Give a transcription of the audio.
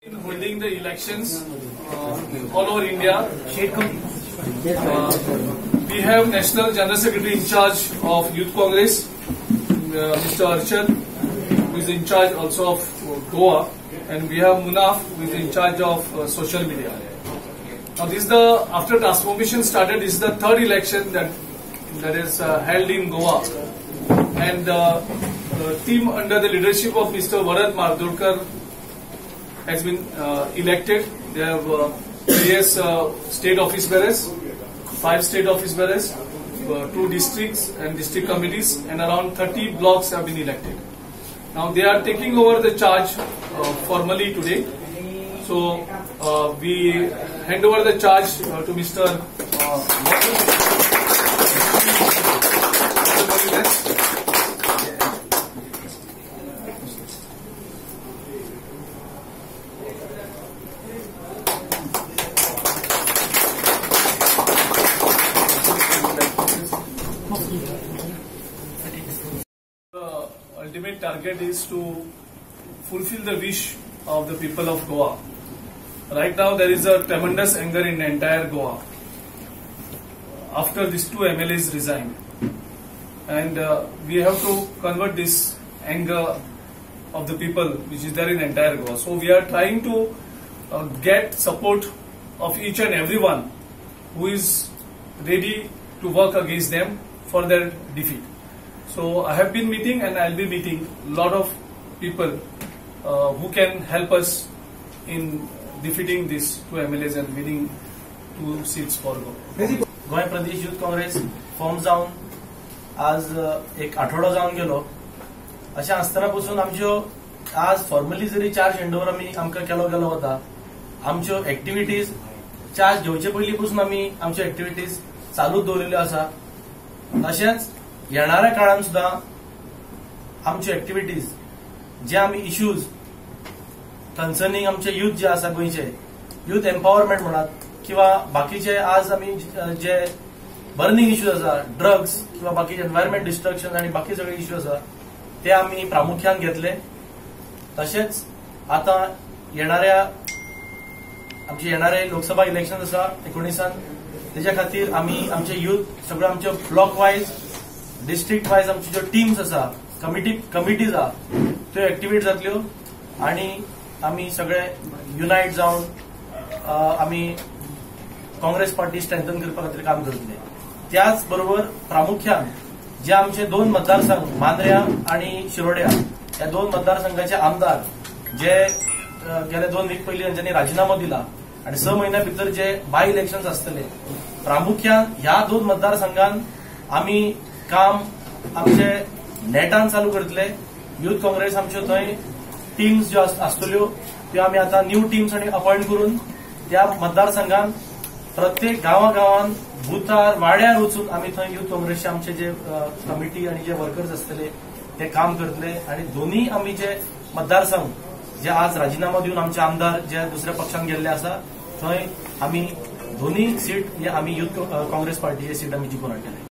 In holding the elections all over India, we have National General Secretary in charge of Youth Congress, Mr. Arshad, who is in charge also of Goa, and we have Munaf, who is in charge of social media. Now, this is the after transformation started, this is the third election that is held in Goa, and the team under the leadership of Mr. Varad Mardolkar has been elected. They have various state office bearers, 5 state office bearers, 2 districts and district committees, and around 30 blocks have been elected. Now they are taking over the charge formally today. So we hand over the charge to Mr. The ultimate target is to fulfill the wish of the people of Goa. Right now there is a tremendous anger in entire Goa after these 2 MLAs resigned, and we have to convert this anger of the people which is there in entire Goa. So we are trying to get support of each and everyone who is ready to work against them for their defeat. So I have been meeting and I will be meeting a lot of people who can help us in defeating these 2 MLAs and winning 2 seats for Goa. Goa Pradesh youth Congress form जावन आज एक आठवडो जावन गेलो. अशें आसतना पसून आमच्यो आज फॉर्मली जरी चार्ज हँडओवर आमी आमकां केलो गेलो वता, आमच्यो एक्टिविटीज चार्ज घेवचे पयलीं पसून आमी आमच्यो एक्टिविटीज चालूच दवरिल्ल्यो आसा. तशेंच येणाऱ्या काळान सुद्दां आमच्यो एक्टिविटीज जे आमी इश्यूज कन्सर्निंग आमचे युथ जे आसा गोंयचे युथ एम्पावरमेंट म्हणात किंवा बाकीचे आज आमी जे बर्निंग इश्यूज आसा, ड्रग्स किंवा बाकीचे एन्वायरमेंट डिस्ट्रक्शन आनी बाकी सगळे इश्यू आसा ते आमी प्रामुख्यान घेतले. तशेंच आतां येणाऱ्या आमचे येणारे लोकसभा इलेक्शन आसा 19 तेच्या खातीर आमी आमचे युथ सगळे आमचे ब्लॉक वायज डिस्ट्रिक्ट वायज आमच्यो ज्यो टीम्स आसा, कमिटीज आसा त्यो एक्टिवेट जातल्यो आनी आमी सगळे युनायट जावन आमी काँग्रेस पार्टी स्ट्रेंथन करपा खातीर काम करतले. त्याच बरोबर प्रामुख्यान जे आमचे 2 मतदारसंघ मांद्र्या आनी शिरोड्या ह्या 2 मतदारसंघाचे आमदार जे गेले 2 वीक पयलीं तांच्यांनी राजिनामो दिला आनी 6 म्हयन्या भितर जे बाय इलेक्शन आसतले, प्रामुख्यान ह्या 2 मतदारसंघान आमी काम आमचे नेटान चालू करतले. युथ काँग्रेस आमच्यो थंय टीम्स ज्यो आसतल्यो त्यो आमी आतां न्यू टीम्स आनी अपॉयंट करून त्या मतदारसंघान प्रत्येक गांवागांवान बुथार वाड्यार वचून आमी थंय युथ काँग्रेसचे आमचे जे कमिटी आनी जे वर्कर्स आसतले ते काम करतले. आनी दोन्ही आमी जे मतदारसंघ जे आज राजिनामो दिवन आमचे आमदार जे दुसऱ्या पक्षान गेल्ले आसा थंय आमी दोन्ही सीट आमी युथ काँग्रेस पार्टीचे सीट आमी जिखून हाडटले.